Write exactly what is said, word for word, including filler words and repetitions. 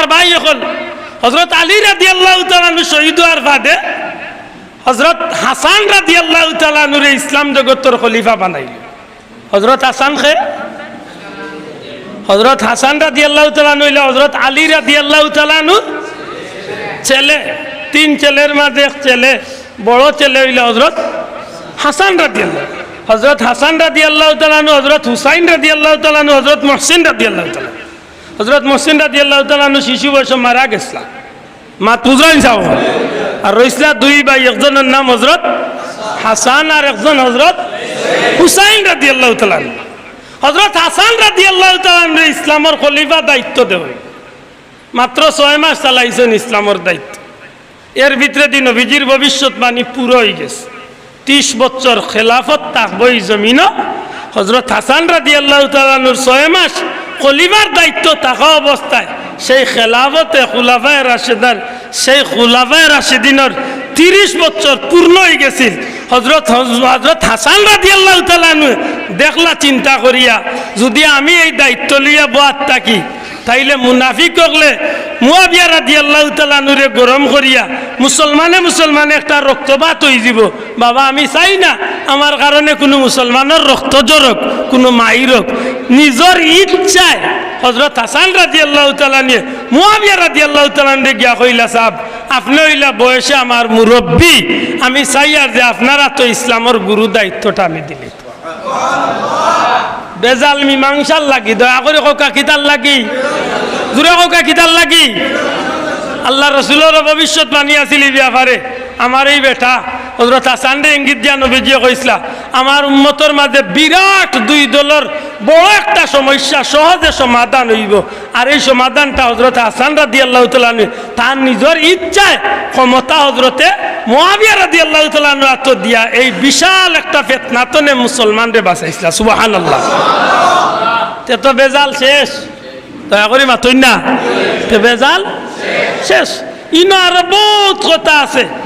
ভাই অকল, হযরত আলী রাদিয়াল্লাহু তাআলা আনহু শহীদ অওয়ার বাদে হযরত হাসান রাদিয়াল্লাহু তাআলা আনহুরে ইসলাম জগতর খলিফা বানাইল। হযরত হাসান কে? হযরত হাসান রাদিয়াল্লাহু তাআলা আনহু অইলা হযরত আলী রাদিয়াল্লাহু তাআলা আনহুর ছেলে। তিন ছেলের মাঝে এক ছেলে, বড় ছেলে অইলা হযরত হাসান রাদিয়াল্লাহু। হযরত হাসান রাদিয়াল্লাহু তাআলা আনহু, হযরত হুসাইন রাদিয়াল্লাহু তাআলা আনহু, হযরত মুহসিন রাদিয়াল্লাহু তাআলা। হযরত মুহসিন রাদিয়াল্লাহু তাআলা আনহু শিশু বয়সে মারা গেছলা। মাত বুঝরানি চাও? আর রইছলা দুই ভাই, একজনর নাম হযরত হাসান আর একজন হযরত হুসাইন রাদিয়াল্লাহু তাআলা আনহু। হযরত হাসান রাদিয়াল্লাহু তাআলা আনহুরে ইসলামর খলিফা দায়িত্ব দেওয়া অইল। মাত্র ছয় মাস চালাইছইন ইসলামর দায়িত্ব। এর ভিতরেদি নবীজির ভবিষ্যৎবাণী পুরা অইগেছে। ত্রিশ বছর খেলাফত থাকবো ই জমিনো। হযরত হাসান রাদিয়াল্লাহু তাআলা আনহুর ছয় মাস খলিফার দায়িত্ব থাকা অবস্থায় সেই খেলাফতে খুলাফায়ে রাশেদার, সেই খুলাফায়ে রাশেদিনর ত্রিশ বছর পূর্ণ অইগেছিল। হযরত, হযরত হাসান রাদিয়াল্লাহু তাআলা আনহু দেখলা, চিন্তা করিয়া, যুদি আমি এই দায়িত্ব লইয়া বওয়াত থাকি, তাইলে মুনাফিক অকলে মুয়াবিয়া রাদিয়াল্লাহু তাআলা আনহুরে গরম করিয়া মুসলমানে মুসলমানে একটা রক্তপাত অইযিবো। বাবা, আমি চাই না আমার কারণে কুনু মুসলমানর রক্ত ঝরউক, কুনু মাইর অউক। নিজর ইচ্ছায় হযরত হাসান রাদিয়াল্লাহু তাআলা আনহুয়ে মুয়াবিয়া রাদিয়াল্লাহু তাআলা আনহুরে গিয়া কইলা, "সাব, আপনে অইলা বয়সে আমার মুরব্বি, আমি চাইয়ার যে আপনার আতো ইসলামর গুরু দায়িত্বটা আমি দিলি।" ভেজাল মীমাংসার লাগি, দয়া করি কউক্কা কিতার লাগি? জুরে কউক্কা কিতার লাগি? আল্লার রসুলরও ভবিষ্যৎবাণী আছিল ই ব্যাপারে। আমার এই বেটা হযরত হাসানরে ইঙ্গিত দিয়া নবীজিয়ে কইছলা, "আমার উম্মতর মাঝে বিরাট দুই দলর বড় একটা সমস্যা সহজে সমাধান অইবো।" আর এই সমাধানটা হযরত হাসান রাদিয়াল্লাহু তাআলা আনহু তান নিজর ইচ্ছায় ক্ষমতা হযরতে মুয়াবিয়া রাদিয়াল্লাহু তাআলা আনহুর আতো দিয়া এই বিশাল একটা ফিতনা তনে মুসলমানরে বাঁচাইছলা। সুবহানাল্লাহ। তে তো ভেজাল শেষ। দয়া করি মাতইন না। তে ভেজাল শেষ। ইনো আরো বউত কথা আছে।